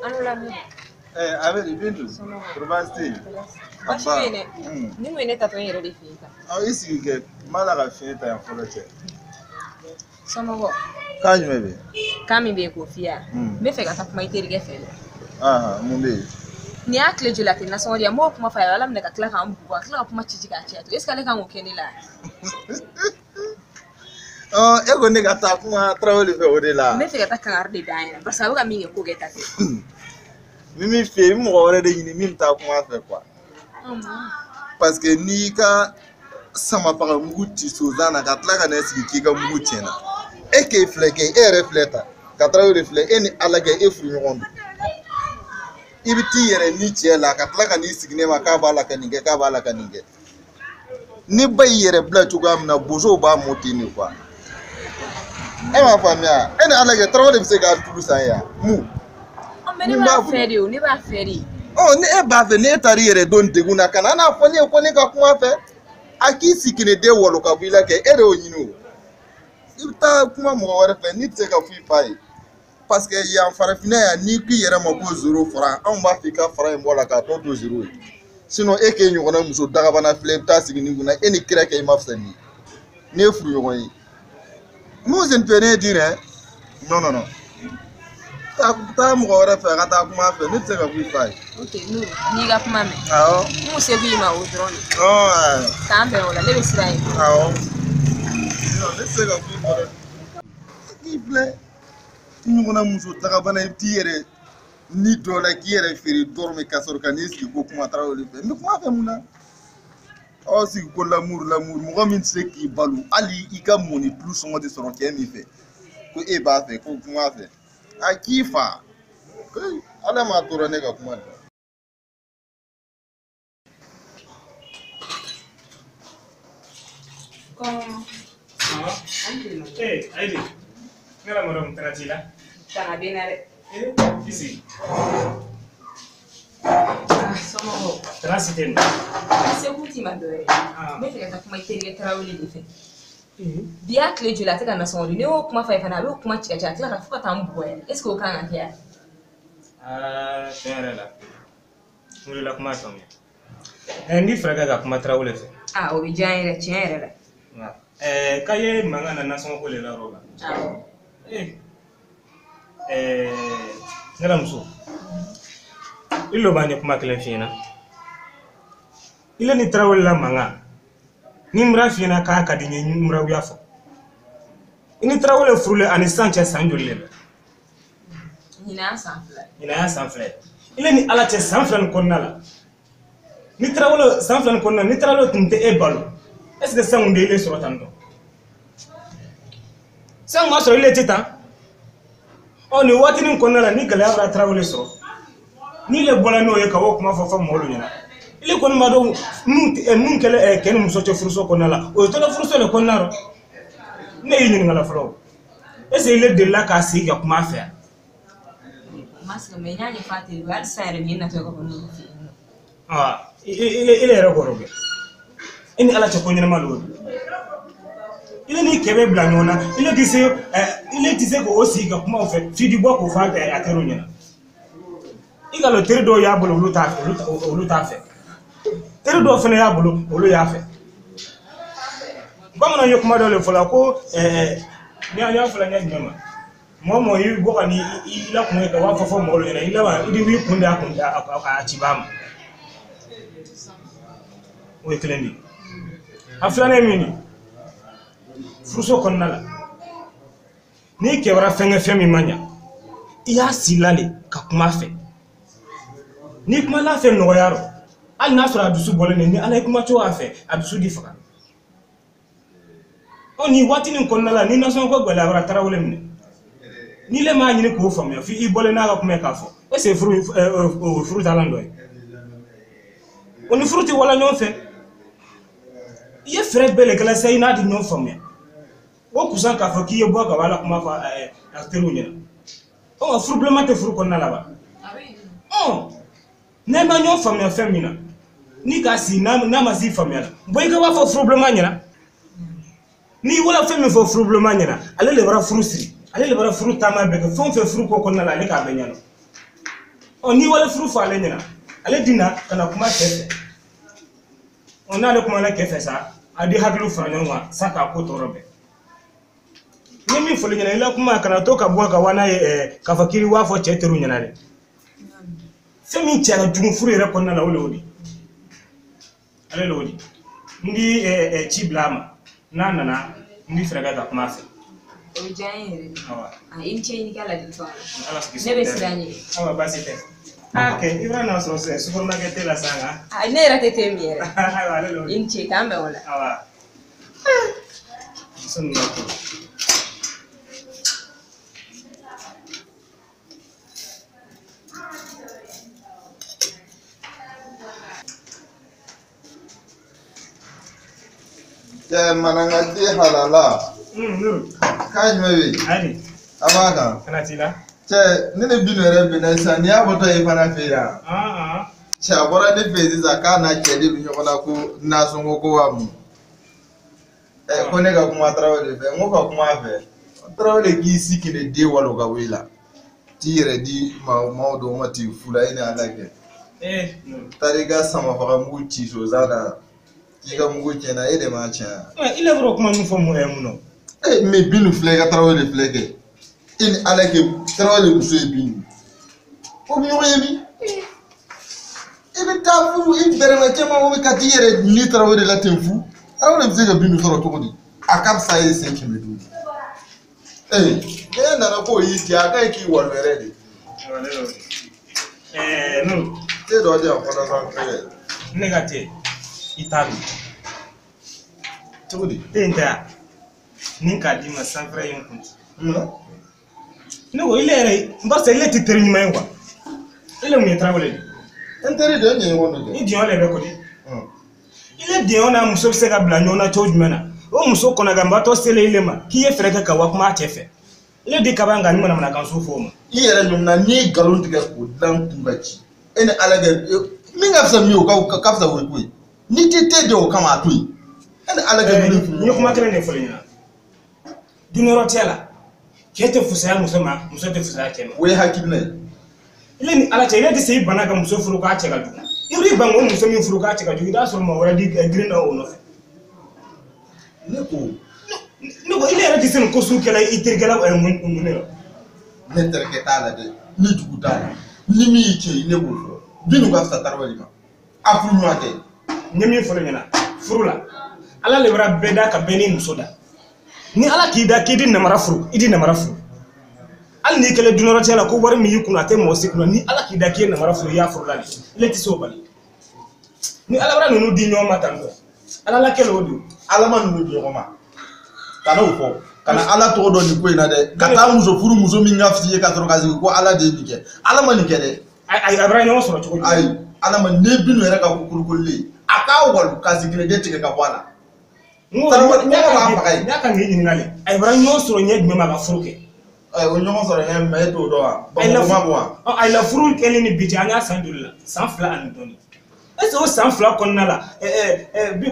A bɛ di Bintu? Kɔri baasi tɛ yen? Baasi tɛ yen dɛ. Ni kun ye ne tatɔ n yɛrɛ de fɛ yen tan. I sigi kɛ, n b'a la ka fiɲɛ ta yan fɔlɔ cɛ. Somɔgɔw? Kan jumɛn bɛ yen? Kan min bɛ yen k'o f'i ye, n bɛ fɛ ka taa kuma i terikɛ fɛ dɛ. Mun bɛ yen? Nin y'a tile joli a tɛ nasɔngɔ di yan, n b'o kuma f'a ye, Ala minɛ ka tila k'an bugɔ, ka tila ka kuma ci ci k'a caya, est ce que ale kan k'o kɛ ne la? E ko ne ka taa kuma Tarawele fɛ o de la. N bɛ fɛ ka taa kangari de d'a ɲɛna parce que a bɛ ka min kɛ ko kɛ ta tɛ. Ni min fɛ yen, n bɛ mɔgɔ wɛrɛ de ɲini min bɛ taa kuma fɛ quoi. Parce que n'i y'i ka samafaga mugu ci sonsan na ka tila ka na sigi k'i ka mugu tiɲɛna, e k'e filɛ kɛ, e yɛrɛ filɛ tan, ka Tarawele filɛ, e ni Ala kɛ, e furuɲɔgɔn don. I bɛ t'i yɛrɛ ni cɛ la ka tila ka n'i sigi ne ma k'a b'a la ka nin kɛ, k'a b'a la ka nin kɛ. Ni ba y'i yɛrɛ bila cogoya min na, bozow b'a mɔ ten de quoi. E m'a faamuya, e ni Ala kɛ, Tarawele bɛ se k'a tulu san yan mun? Mais ne b'a fɛ de o, ne b'a fɛ de. Ni e b'a fɛ, ni e taara i yɛrɛ don degun na, ka na n'a fɔ ne ye ko ne ka kuma fɛ, a k'i sigi den walo ka bɔ i la kɛ, e de y'o ɲini o. I bɛ taa kuma mɔgɔ wɛrɛ fɛ, n'i tɛ se ka foyi f'a ye. Parce que yan farafinna yan, n'i k'i yɛrɛ ma ko zéro franc, anw b'a fɔ i ka franc in bɔ a la k'a tɔ to zéro ye. Sinon e k'e ɲɔgɔnna muso dagabana filɛ, i bɛ taa sigi nin kunna, e ni kira kɛ i ma fisa nin ye. Ne ye furuɲɔgɔn ye. Moi, je ne peux rien dire, hein. Non, non, non. Taa mɔgɔ wɛrɛ fɛ, a ka taa kuma fɛ, ne tɛ se ka foyi f'a ye. Ok, Nuru, n'i ka kuma mɛn. Awɔ. N kun se b'i ma o dɔrɔn de. K'an bɛn o la, ne bɛ siran yen. Awɔ. Non, ne tɛ se ka foyi fɔ dɛ. K'i filɛ, i ɲɔgɔnna muso dagabana, i bɛ t'i yɛrɛ ni dɔ la k'i yɛrɛ feere dɔrɔmɛ ka sɔrɔ ka n'i sigi ko kuma Tarawele fɛ. N bɛ kuma fɛ mun na? Aw sigi ko l'amour, l'amour, mɔgɔ min tɛ se k'i balo, hali i ka mɔni tulu sɔngɔ tɛ sɔrɔ cɛ min fɛ, ko e b'a fɛ, ko kuma fɛ. A k'i fa. Ala m'a tora ne ka kuma dɔn. Ayi, ne la mɔdɔm tana t'i la. Tana bɛ n na dɛ. I sigi. Somɔgɔw? Tana si tɛ yen. Segu t'i ma dɔ wɛrɛ. N bɛ fɛ ka taa kuma i terikɛ Tarawele de fɛ. Bi y'a tile joli a tɛ ka nasɔngɔ di, ne y'o kuma f'a ye fana, a b'o kuma ci ka caya, a tila ka fo ka taa n bugɔ yɛrɛ. Est ce que o kan ka kɛ yan? Tiɲɛ yɛrɛ la, n wulila kuma faamuya. N b'i fɛ ka kuma Tarawele fɛ. O bɛ diya n yɛrɛ, tiɲɛ yɛrɛ la. K'a ye mankan na nasɔngɔ ko de la yɔrɔ la. Awɔ. Ne la muso, i laban ye kuma kelen f'i ɲɛna. I le ni Tarawele la mankan, ni n bɔra f'i ɲɛna k'a ka di n ye, n bɔra fɔ. I ni Tarawele furulen ani sisan cɛ san joli de la? Ɲinan y'a san 2 ye. Ɲinan y'a san 2 ye. I le ni Ala cɛ san 2 nin kɔnɔna la, ni Tarawele san 2 nin kɔnɔna la, ni Tarawele tun tɛ e balo, est ce que san kun tɛ ile sɔrɔ tan tɔ? San kun b'a sɔrɔ ile tɛ tan. Nin waati nin kɔnɔna la, ni gɛlɛya bɔra Tarawele sɔrɔ, ni ile bɔra n'o ye ka o kuma fɔ fɔ mɔgɔw ɲɛna, ile kɔni b'a dɔn mun kɛlen cɛ ni muso cɛ furuso kɔnɔna la, o ye tɔlɔ furuso de kɔnɔna rɔ. Ne y'i ɲininka la fɔlɔ, est ce que ile delila k'a sigi ka kuma a fɛ yan? Ma sigi, mais n y'a ɲɛfɔ a teri ye, hali sisan yɛrɛ nin ye natɔ ye ka bɔ n'olu fɛ yen nɔ. Ile yɛrɛ kɔrɔ kɛ, e ni Ala cɛ ko ɲɛnama don. Ile ni cɛ bɛ bila ɲɔgɔn na, ile tɛ se, ile tɛ se k'o sigi ka kuma o fɛ f'i k'i bɔ k'o fɔ a teriw ɲɛna. I ka lɔn teri dɔw y'a bolo, olu t'a fɛ, olu t'a fɛ. Teri dɔw fana y'a bolo, olu y'a fɛ. Bamananw ye kuma dɔ de fɔ la ko ni y'a fɔla ɲɛ jumɛn ma, mɔgɔ mɔgɔ i bɔ ka n'i la kun ye ka b'a fɔ fɔ mɔgɔw ɲɛna, i laban i b'i kun da a kun a cibaa ma. O ye kelen de ye. A filanan ye min ye, furuso kɔnɔna la, n'i kɛwara fɛn kɛ fɛn min ma ɲa, i y'a sila de ka kuma a fɛ. N'i kumala a fɛ nɔgɔya rɔ, hali n'a sɔrɔ a dusu bɔlen don, ni Ala ye kuma cogo a fɛ, a dusu di faga. Nin waati nin kɔnɔna la, ni nasɔngɔ ko gɛlɛya bɔra Tarawele minɛ, n'i le m'a ɲini k'o faamuya, f'i bɔlen n'a ka kuma ye k'a fɔ, est ce que o furu taalan dɔ ye? O ni furu tɛ wala ɲɔgɔn fɛ. I ye fɛɛrɛ bɛɛ de kɛ la sa, i n'a tɛ ɲɔgɔn faamuya. O kusan k'a fɔ k'i ye bɔ ka bɔ a la kuma fɔ a teriw ɲɛna. Nka furu bilenman tɛ furu kɔnɔna la wa? N'a ma ɲɔgɔn faamuya fɛn min na, n'i k'a sigi n'a ma s'i faamuya la, bɔn i ka b'a fɔ furu bilenman ɲɛna. N'i wala fɛn min fɔ furu bilenman ɲɛna, ale de bɔra furu siri, ale de bɔra furu taama bɛɛ kɛ, fɛn o fɛn furu ko kɔnɔna la, ale k'a bɛɛ ɲɛna. Ɔ n'i wale furu fɔ ale ɲɛna ale di na ka na kuma cɛ fɛ. Ɔ n'ale kumana cɛ fɛ sa a di hakiliw fara ɲɔgɔn kan sa k'a ko tɔɔrɔ bɛɛ. N ye min fɔli ɲɛna i la kuma kana to ka bɔ ka wa n'a ye k'a fɔ k'i b'a fɔ cɛ teriw ɲɛna dɛ. Fɛn min cɛ ka jugu furu yɛrɛ kɔnɔna la o de y'o de. Ale de y'o de. N bi ci bila a ma n'a nana n bi fɛɛrɛ kɛ ka kuma a fɛ. O bɛ diya n ye yɛrɛ de. Awa. I ni ce i ni ka ladilikanw na. Ala sigi Ne bɛ siran ɲɛ. Awa baasi tɛ. Aa kɛ i bɛna n'a sɔrɔ supermarket la sisan nka. Ne yɛrɛ tɛ te min yɛrɛ. Ayiwa ale de y'o de. I ni ce k'an bɛn o la. Awa. Muso ninnu ka ko. Cɛ manankaden halala. Nuru. K'a jumɛn bɛ yen? Hali. A b'a kan. Kana t'i la. Cɛ ne ni Binu yɛrɛ bɛnna sisan n'i y'a bɔtɔ ye fana fɛ yan. Cɛ a bɔra ne fɛ yen sisan k'a n'a cɛ de bɛ ɲɔgɔn na ko nasɔngɔ ko wa mun. Ko ne ka kuma Tarawele fɛ n ko ka kuma a fɛ. Tarawele k'i si kelen den walo ka bɔ i la. T'i yɛrɛ di maaw dɔw ma t'i fu la e ni Ala kɛ. Taara i ka samafaga mugu ci sonsan na. K'i ka mugu tiɲɛna e de m'a tiɲɛ. I le bɔra kuma min fɔ mun na? Mais Binu filɛ i ka Tarawele filɛ kɛ. E ni Ala kɛ Tarawele muso ye Binu. O bɛ ɲɔgɔn ye min? I bɛ taa furu i bɛrɛma cɛman o bɛ ka t'i yɛrɛ ni Tarawele la ten fu. Tarawele bɛ se ka Binu sɔrɔ cogo di? A ka fisa ye sen 500. Ne nana k'o y'i diya a ka ɲi k'i walo yɛrɛ de. Nuru. Te dɔ di yan fɔlɔ san fɛ. Ne ka te i t'a min. Cogo di? Te in tɛ yan. Ni k'a d'i ma sanfɛla ye n kun. Ne ko ile yɛrɛ barisa ile tɛ teri ɲuman ye quoi. Ile mun ye Tarawele de? N teri de ye ɲɔgɔn don dɛ. Ni diɲɛ le bɛ ko di? Ile diɲɛ n'a muso bɛ se ka bila ɲɔgɔn na cogo jumɛn na? O muso kɔnɔganbatɔ selen ile ma k'i ye fɛɛrɛ kɛ ka wa kuma a cɛ fɛ. Ile di kaban kan ni manamanakan so fɔ o ma. I yɛrɛ ɲɔgɔnna n'i ye nkalon tigɛ k'o dilan kun ka ci. E ni Ala kɛ min ka fisa min ye o ka fisa o ye koyi. N'i tɛ te di o kama a to yen. E ni Ala kɛ n ye kuma kelen de fɔ ɲɛna. Dunyɔrɔ tɛ la. Cɛ tɛ fisaya muso ma, muso tɛ fisaya cɛ ma. O ye hakilina ye. Ile ni Ala cɛ, ile tɛ se i bana ka muso furu k'a cɛ ka jugu. I b'i ban k'o muso min furu k'a cɛ ka jugu, i t'a sɔrɔ mɔgɔ wɛrɛ di girin na o nɔfɛ. Ne ko. Ne ko ile yɛrɛ tɛ se nin ko sugu kɛla i terikɛ la mun ne la. Ne terikɛ t'a la dɛ, ni jugu t'a la. Ni min y'i cɛ ye ne b'o fɔ. Binu ka fisa Tarawele ma. A furu ɲɔgɔn tɛ. N ye min fɔ ɲɛna furu la, Ala le bɛra bɛɛ da ka bɛɛ n'i muso da. Ni Ala k'i da k'i di namara furu, i di namara furu. Hali n'i kɛlen dunyɔrɔ cɛ la ko wari min y'i kunna a tɛ mɔgɔ si kunna, ni Ala k'i da k'i ye namara furu i y'a furu la de. Ile tɛ se o bali. Ni Ala bɛra ninnu di ɲɔgɔn ma tan tɔ, Ala la kɛlɛ o don. Ala ma ninnu di ɲɔgɔn ma. Kana o fɔ. Kana Ala tɔgɔ dɔn nin ko in na dɛ. Ka taa muso furu muso min ka fisi ye ka sɔrɔ ka sigi ko Ala de ye nin kɛ. Ala ma nin kɛ dɛ. Ayi a bɛra ɲɔgɔn sɔrɔ cogo jumɛn? Ayi Ala ma ne Binu yɛrɛ ka ko kolokololen a k'a walo ka siginiden tigɛ ka bɔ a la. N y'a kan k'i ɲininka le. A bɛra ɲɔgɔn sɔrɔ ɲɛ jumɛn ma ka furu kɛ? O ɲɔgɔn sɔrɔ ɲɛ jumɛn e t'o dɔn wa? Bamakɔ ma bɔ wa? Ayi la furu kɛlen ni bi cɛ an y'a san joli la? San 2 ani dɔɔnin. Est-ce que o san 2 kɔnɔna la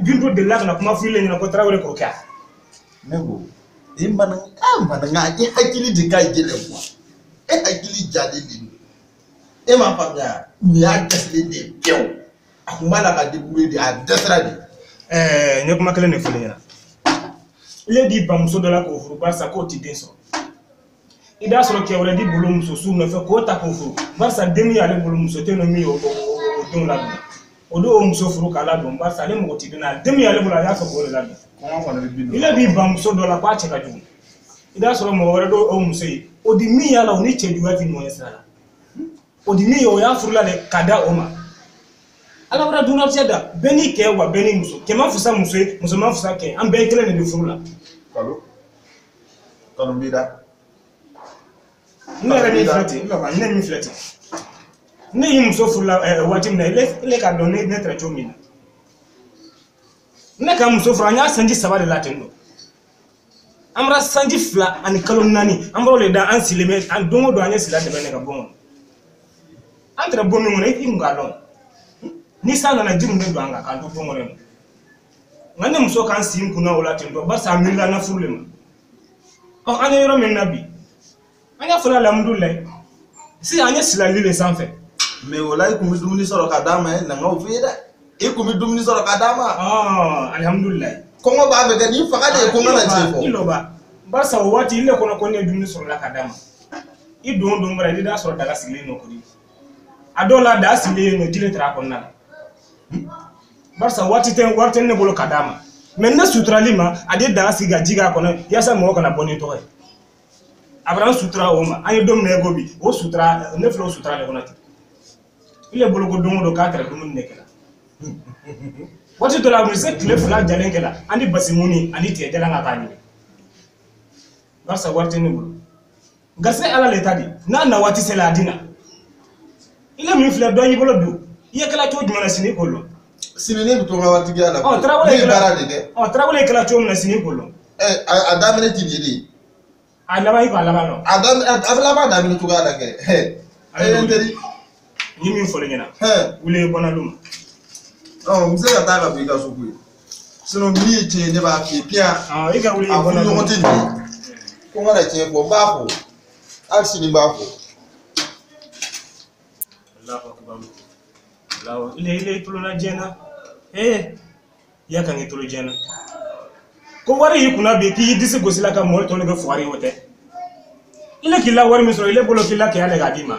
Bintu delila ka na kuma fɔ ile ɲɛna ko Tarawele k'o kɛ? Ne ko i mana i hakili de ka gɛlɛn quoi. E hakili jalen de don. E m'a faamuya nin y'a dɛsɛlen de ye pewu. A kun b'a la ka débrouiller de a dɛsɛra de. N ye kuma kelen de fɔ ɲɛna. Ile di bamuso dɔ la k'o furu barisa k'o ti den sɔrɔ. I b'a sɔrɔ cɛ wɛrɛ di bolo muso su nɔfɛ k'o ta k'o furu barisa den min y'ale bolo muso tɛ yen nɔ min y'o denw ladon. O don o muso furu k'a ladon barisa ale mago ti den na, den min y'ale bolo a y'a fɛ k'o de ladon. Kɔngɔ kɔni bɛ Binu. Ile b'i ban muso dɔ la k'a cɛ ka jugu. I b'a sɔrɔ mɔgɔ wɛrɛ dɔw o muso ye o di min y'a la o ni cɛ juguya ti ɲɔgɔn ye sira la. O di min ye o y'a furu la dɛ ka da o ma. Ala bɔra dunantigɛ da bɛɛ n'i kɛ wa bɛɛ n'i muso. Cɛ ma fisa muso ye, muso ma fisa kɛ, an bɛɛ ye kelen de bɛ furu la. Kalo kalo b'i da. Ne yɛrɛ min filɛ ten, ne min filɛ ten. Ne y'i muso furu la waati min na, ile k'a dɔn ne tɛrɛ cogo min na. Ne ka muso furu an y'a sanji 3 de la ten tɔ. An bɔra sanji 2 ani kalo 4, an bɔra o de da an sigilen bɛ, an don o don an ye sila dɛmɛ ne ka bon kɔnɔ. An tɛrɛ bon min kɔnɔ i kun k'a dɔn. Ni san nana ji min bɛ don an kan k'an to bon kɔnɔ yen. Nka ne muso k'an sin kunna o la ten tɔ barisa a miirila an ka furu le ma. Ɔ an ye yɔrɔ min na bi, an y'a fɔla alihamudulilayi. Sisan an ye silali de sanfɛ. Mais o la i kun bɛ dumuni sɔrɔ ka d'a ma ye, na n k'o f'i ye dɛ. I kun bɛ dumuni sɔrɔ ka d'a ma. Alihamudulilayi. Kɔngɔ b'a fɛ ka n'i faga de, ko n kana tiɲɛ fɔ. I lɔba. Barisa o waati i le kɔnɔ ko ne ye dumuni sɔrɔ la ka d'a ma. I don don bara i bɛ sɔrɔ daga sigilen nɔ kori. A dɔw la daga sigilen nɔ ji le tara a kɔnɔna la. Barisa waati tɛ wari tɛ ne bolo ka d'a ma. Mais ne suturali ma a de daga sigi ka ji k'a kɔnɔ yaasa mɔgɔ kana bɔ ni tɔgɔ ye. A bɛna sutura o ma an ye don min na i ko bi o sutura ne filɛ o sutura de kɔnɔ ten. I le bolo ko don o don k'a kɛra dumuni de kɛra. Waati dɔ la a bɛ se tile 2 jalen kɛ la an ni basimuni ani tigɛjalan ka taa ɲini. Barisa wari tɛ ne bolo. Garisɛgɛ ala le ta di n'a na waati sera a di na. I le min filɛ dɔ y'i bolo bi i ye kɛla cogo jumɛn na sini k'o lɔn. Sini ne bɛ to n ka waritigiya la. Ɔ Tarawele ne ye baara de kɛ. Ɔ Tarawele kɛla cogo min na sini k'o lɔn. A daminɛ ti nin de ye. A laban i ko a laban nɔ. A daminɛ a bɛ laban daminɛ cogoya la kɛ. Ɛ n teri. Ni min fɔra ɲɛna. Wuli i bɔnna lu ma. Ɔ n bɛ se ka taa ka bɔ i ka so koyi. Sinon min ye tiɲɛ ye ne b'a f'i ye piyan. I ka wuli i A bɔnna lu ma. furuɲɔgɔn tɛ nin ye. Ko n kana tiɲɛ fɔ n b'a fɔ. Hali sini n b'a fɔ. Allahu akbar. Allahu ile tulo na diɲɛ ee i y'a kan k'i tulo diɲɛ na. Ko wari y'i kunna bi k'i y'i disi gosi la ka mɔgɔ tɔw kɛ fugari ye o tɛ. Ile k'i la wari min sɔrɔ ile bolo k'i la kɛya le k'a d'i ma.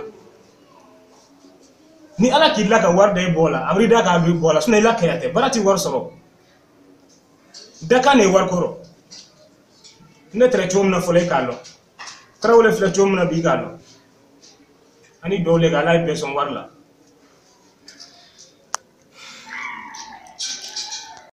Ni ala k'i la ka wari da i bɔ la a b'i da k'a don i bɔ la sinon i la kɛya tɛ baara ti wari sɔrɔ. Dakan de ye wari kɔrɔ. Ne tɛrɛ cogo min na fɔlɔ i k'a lɔn. Tarawele filɛ cogo min na bi i k'a lɔn. Ani dɔw le ka ala ye bɛɛ sɔn wari la.